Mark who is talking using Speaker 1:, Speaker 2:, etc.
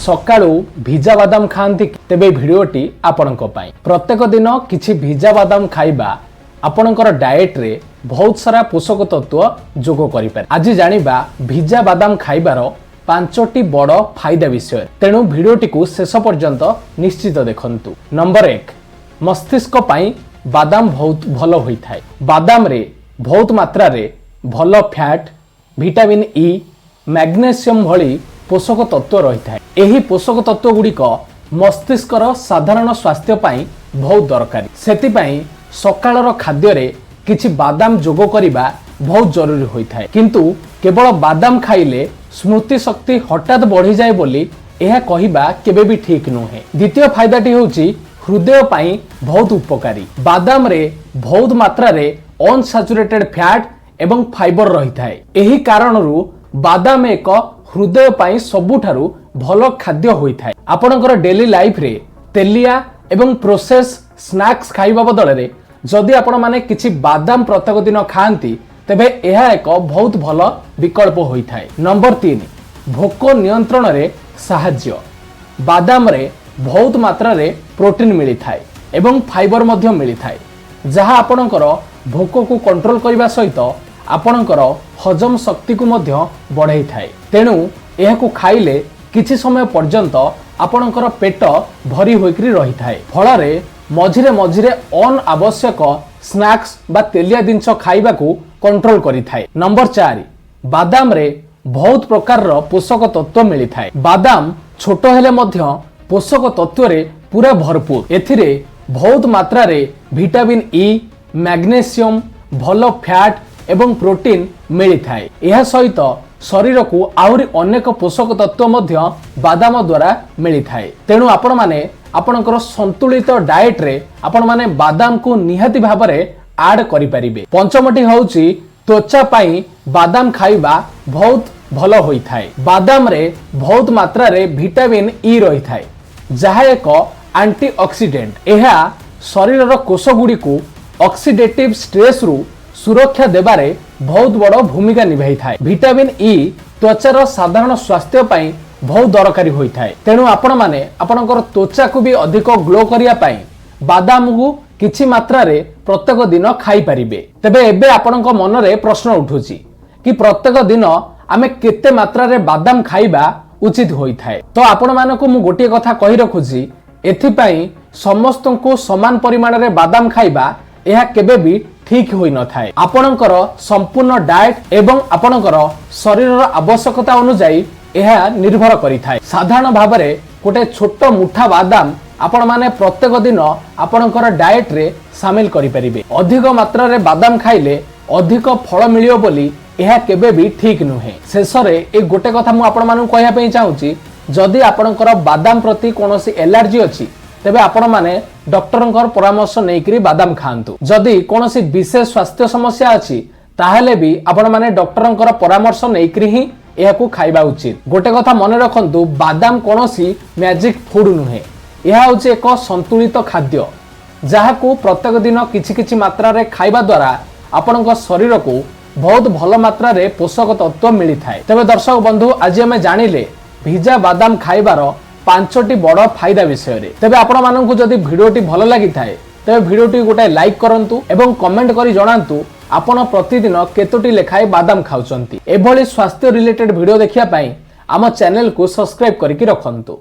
Speaker 1: ସକାଳୁ ଭିଜା ବାଦାମ ଖାଆନ୍ତି? ତେବେ ଏହି ଭିଡ଼ିଓଟି ଆପଣଙ୍କ ପାଇଁ। ପ୍ରତ୍ୟେକ ଦିନ କିଛି ଭିଜା ବାଦାମ ଖାଇବା ଆପଣଙ୍କର ଡାଏଟ୍ରେ ବହୁତ ସାରା ପୋଷକ ତତ୍ତ୍ୱ ଯୋଗ କରିପାରେ। ଆଜି ଜାଣିବା ଭିଜା ବାଦାମ ଖାଇବାର ପାଞ୍ଚଟି ବଡ଼ ଫାଇଦା ବିଷୟରେ। ତେଣୁ ଭିଡ଼ିଓଟିକୁ ଶେଷ ପର୍ଯ୍ୟନ୍ତ ନିଶ୍ଚିତ ଦେଖନ୍ତୁ। ନମ୍ବର 1, ମସ୍ତିଷ୍କ ପାଇଁ ବାଦାମ ବହୁତ ଭଲ ହୋଇଥାଏ। ବାଦାମରେ ବହୁତ ମାତ୍ରାରେ ଭଲ ଫ୍ୟାଟ୍, ଭିଟାମିନ୍ ଇ, ମ୍ୟାଗ୍ନେସିୟମ ଭଳି ପୋଷକ ତତ୍ତ୍ୱ ରହିଥାଏ। ଏହି ପୋଷକ ତତ୍ତ୍ୱ ଗୁଡ଼ିକ ମସ୍ତିଷ୍କର ସାଧାରଣ ସ୍ୱାସ୍ଥ୍ୟ ପାଇଁ ବହୁତ ଦରକାରୀ। ସେଥିପାଇଁ ସକାଳର ଖାଦ୍ୟରେ କିଛି ବାଦାମ ଯୋଗ କରିବା ବହୁତ ଜରୁରୀ ହୋଇଥାଏ। କିନ୍ତୁ କେବଳ ବାଦାମ ଖାଇଲେ ସ୍ମୃତି ଶକ୍ତି ହଠାତ୍ ବଢ଼ିଯାଏ ବୋଲି ଏହା କହିବା କେବେ ବି ଠିକ୍ ନୁହେଁ। ଦ୍ୱିତୀୟ ଫାଇଦାଟି ହେଉଛି ହୃଦୟ ପାଇଁ ବହୁତ ଉପକାରୀ। ବାଦାମରେ ବହୁତ ମାତ୍ରାରେ ଅନସାଚୁରେଟେଡ୍ ଫ୍ୟାଟ୍ ଏବଂ ଫାଇବର ରହିଥାଏ। ଏହି କାରଣରୁ ବାଦାମ ଏକ ହୃଦୟ ପାଇଁ ସବୁଠାରୁ ଭଲ ଖାଦ୍ୟ ହୋଇଥାଏ। ଆପଣଙ୍କର ଡେଲି ଲାଇଫରେ ତେଲିଆ ଏବଂ ପ୍ରୋସେସ୍ ସ୍ନାକ୍ସ ଖାଇବା ବଦଳରେ ଯଦି ଆପଣମାନେ କିଛି ବାଦାମ ପ୍ରତ୍ୟେକ ଦିନ ଖାଆନ୍ତି, ତେବେ ଏହା ଏକ ବହୁତ ଭଲ ବିକଳ୍ପ ହୋଇଥାଏ। ନମ୍ବର 3, ଭୋକ ନିୟନ୍ତ୍ରଣରେ ସାହାଯ୍ୟ। ବାଦାମରେ ବହୁତ ମାତ୍ରାରେ ପ୍ରୋଟିନ୍ ମିଳିଥାଏ ଏବଂ ଫାଇବର ମଧ୍ୟ ମିଳିଥାଏ, ଯାହା ଆପଣଙ୍କର ଭୋକକୁ କଣ୍ଟ୍ରୋଲ କରିବା ସହିତ ଆପଣଙ୍କର ହଜମ ଶକ୍ତିକୁ ମଧ୍ୟ ବଢ଼ାଇଥାଏ। ତେଣୁ ଏହାକୁ ଖାଇଲେ କିଛି ସମୟ ପର୍ଯ୍ୟନ୍ତ ଆପଣଙ୍କର ପେଟ ଭରି ହୋଇକରି ରହିଥାଏ। ଫଳରେ ମଝିରେ ମଝିରେ ଅନଆବଶ୍ୟକ ସ୍ନାକ୍ସ ବା ତେଲିଆ ଜିନିଷ ଖାଇବାକୁ କଣ୍ଟ୍ରୋଲ କରିଥାଏ। ନମ୍ବର 4, ବାଦାମରେ ବହୁତ ପ୍ରକାରର ପୋଷକ ତତ୍ତ୍ୱ ମିଳିଥାଏ। ବାଦାମ ଛୋଟ ହେଲେ ମଧ୍ୟ ପୋଷକ ତତ୍ତ୍ୱରେ ପୁରା ଭରପୁର। ଏଥିରେ ବହୁତ ମାତ୍ରାରେ ଭିଟାମିନ୍ ଇ, ମ୍ୟାଗ୍ନେସିୟମ, ଭଲ ଫ୍ୟାଟ୍ ଏବଂ ପ୍ରୋଟିନ୍ ମିଳିଥାଏ। ଏହା ସହିତ ଶରୀରକୁ ଆହୁରି ଅନେକ ପୋଷକ ତତ୍ତ୍ୱ ମଧ୍ୟ ବାଦାମ ଦ୍ୱାରା ମିଳିଥାଏ। ତେଣୁ ଆପଣମାନେ ଆପଣଙ୍କର ସନ୍ତୁଳିତ ଡାଏଟ୍ରେ ଆପଣମାନେ ବାଦାମକୁ ନିହାତି ଭାବରେ ଆଡ୍ କରିପାରିବେ। ପଞ୍ଚମଟି ହେଉଛି ତ୍ୱଚା ପାଇଁ ବାଦାମ ଖାଇବା ବହୁତ ଭଲ ହୋଇଥାଏ। ବାଦାମରେ ବହୁତ ମାତ୍ରାରେ ଭିଟାମିନ୍ ଇ ରହିଥାଏ, ଯାହା ଏକ ଆଣ୍ଟି ଅକ୍ସିଡେଣ୍ଟ। ଏହା ଶରୀରର କୋଷଗୁଡ଼ିକୁ ଅକ୍ସିଡେଟିଭ ଷ୍ଟ୍ରେସରୁ ସୁରକ୍ଷା ଦେବାରେ ବହୁତ ବଡ଼ ଭୂମିକା ନିଭାଇଥାଏ। ଭିଟାମିନ୍ ଇ ତ୍ୱଚାର ସାଧାରଣ ସ୍ୱାସ୍ଥ୍ୟ ପାଇଁ ବହୁତ ଦରକାରୀ ହୋଇଥାଏ। ତେଣୁ ଆପଣମାନେ ଆପଣଙ୍କର ତ୍ୱଚାକୁ ବି ଅଧିକ ଗ୍ଲୋ କରିବା ପାଇଁ ବାଦାମକୁ କିଛି ମାତ୍ରାରେ ପ୍ରତ୍ୟେକ ଦିନ ଖାଇପାରିବେ। ତେବେ ଏବେ ଆପଣଙ୍କ ମନରେ ପ୍ରଶ୍ନ ଉଠୁଛି କି ପ୍ରତ୍ୟେକ ଦିନ ଆମେ କେତେ ମାତ୍ରାରେ ବାଦାମ ଖାଇବା ଉଚିତ ହୋଇଥାଏ? ତ ଆପଣମାନଙ୍କୁ ମୁଁ ଗୋଟିଏ କଥା କହି ରଖୁଛି, ଏଥିପାଇଁ ସମସ୍ତଙ୍କୁ ସମାନ ପରିମାଣରେ ବାଦାମ ଖାଇବା ଏହା କେବେ ବି ଠିକ୍ ହୋଇନଥାଏ। ଆପଣଙ୍କର ସମ୍ପୂର୍ଣ୍ଣ ଡାଏଟ୍ ଏବଂ ଆପଣଙ୍କର ଶରୀରର ଆବଶ୍ୟକତା ଅନୁଯାୟୀ ଏହା ନିର୍ଭର କରିଥାଏ। ସାଧାରଣ ଭାବରେ ଗୋଟେ ଛୋଟ ମୁଠା ବାଦାମ ଆପଣମାନେ ପ୍ରତ୍ୟେକ ଦିନ ଆପଣଙ୍କର ଡାଏଟ୍ରେ ସାମିଲ କରିପାରିବେ। ଅଧିକ ମାତ୍ରାରେ ବାଦାମ ଖାଇଲେ ଅଧିକ ଫଳ ମିଳିବ ବୋଲି ଏହା କେବେ ବି ଠିକ୍ ନୁହେଁ। ଶେଷରେ ଏ ଗୋଟେ କଥା ମୁଁ ଆପଣମାନଙ୍କୁ କହିବା ପାଇଁ ଚାହୁଁଛି, ଯଦି ଆପଣଙ୍କର ବାଦାମ ପ୍ରତି କୌଣସି ଏଲାର୍ଜି ଅଛି, ତେବେ ଆପଣମାନେ ଡକ୍ଟରଙ୍କର ପରାମର୍ଶ ନେଇକରି ବାଦାମ ଖାଆନ୍ତୁ। ଯଦି କୌଣସି ବିଶେଷ ସ୍ୱାସ୍ଥ୍ୟ ସମସ୍ୟା ଅଛି, ତାହେଲେ ବି ଆପଣମାନେ ଡକ୍ଟରଙ୍କର ପରାମର୍ଶ ନେଇକରି ହିଁ ଏହାକୁ ଖାଇବା ଉଚିତ। ଗୋଟେ କଥା ମନେ ରଖନ୍ତୁ, ବାଦାମ କୌଣସି ମ୍ୟାଜିକ୍ ଫୁଡ୍ ନୁହେଁ। ଏହା ହେଉଛି ଏକ ସନ୍ତୁଳିତ ଖାଦ୍ୟ, ଯାହାକୁ ପ୍ରତ୍ୟେକ ଦିନ କିଛି କିଛି ମାତ୍ରାରେ ଖାଇବା ଦ୍ୱାରା ଆପଣଙ୍କ ଶରୀରକୁ ବହୁତ ଭଲ ମାତ୍ରାରେ ପୋଷକ ତତ୍ତ୍ୱ ମିଳିଥାଏ। ତେବେ ଦର୍ଶକ ବନ୍ଧୁ, ଆଜି ଆମେ ଜାଣିଲେ ଭିଜା ବାଦାମ ଖାଇବାର ପାଞ୍ଚଟି ବଡ଼ ଫାଇଦା ବିଷୟରେ। ତେବେ ଆପଣମାନଙ୍କୁ ଯଦି ଭିଡ଼ିଓଟି ଭଲ ଲାଗିଥାଏ, ତେବେ ଭିଡ଼ିଓଟି ଗୋଟେ ଲାଇକ୍ କରନ୍ତୁ ଏବଂ କମେଣ୍ଟ କରି ଜଣାନ୍ତୁ ଆପଣ ପ୍ରତିଦିନ କେତୋଟି ଲେଖାଏଁ ବାଦାମ ଖାଉଛନ୍ତି। ଏଭଳି ସ୍ୱାସ୍ଥ୍ୟ ରିଲେଟେଡ୍ ଭିଡ଼ିଓ ଦେଖିବା ପାଇଁ ଆମ ଚ୍ୟାନେଲକୁ ସବସ୍କ୍ରାଇବ୍ କରିକି ରଖନ୍ତୁ।